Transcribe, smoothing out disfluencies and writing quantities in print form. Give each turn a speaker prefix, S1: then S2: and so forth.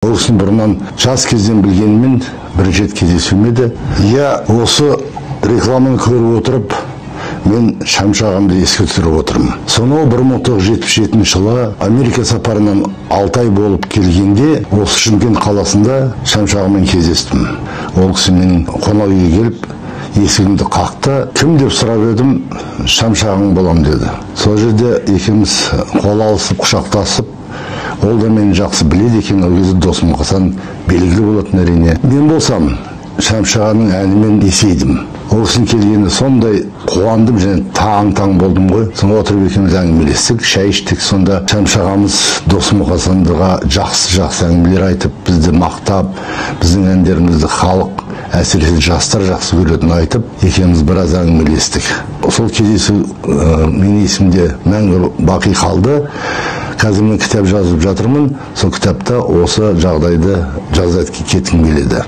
S1: Ол кісіні бұрыннан жас кезден білгенімен бірінші рет кездесуім еді. Иә, осы рекламаны көріп отырып, мен Шәмші ағамды еске түсіріп отырмын. Сонау 1977 жылы Америка сапарынан 6 ай болып келгенде осы Шымкент қаласында Шәмші ағамен кездестім. Ол кісі менің қонақ үйге келіп, есігімді қақты. Кім деп сұрап едім, Шәмші ағаң болам деді. Сол жерде екеуміз қол алысып, құшақтасып, ол да мені жақсы біледі екен. Ол кезде Досмұқасан белгілі болатын әрине. Мен болсам Шәмші ағаның әнімен есейдім. Ол кісінің келгеніне сондай қуандым және таң-таң болдым ғой. Сонда отырып екеуміз әңгімелестік, шай іштік. Сонда Шәмші ағамыз Досмұқасандыға жақсы-жақсы әңгімелер айтып, бізді мақтап, біздің әндерімізді халық, әсіресе жастар жақсы көретінін айтып, екеуміз біраз әңгімелестік. Сол кездесу менің есімде мәңгі бақи қалды. Қазір мен кітап жазып жатырмын, сол кітапта осы жағдайды жаза кеткім келеді.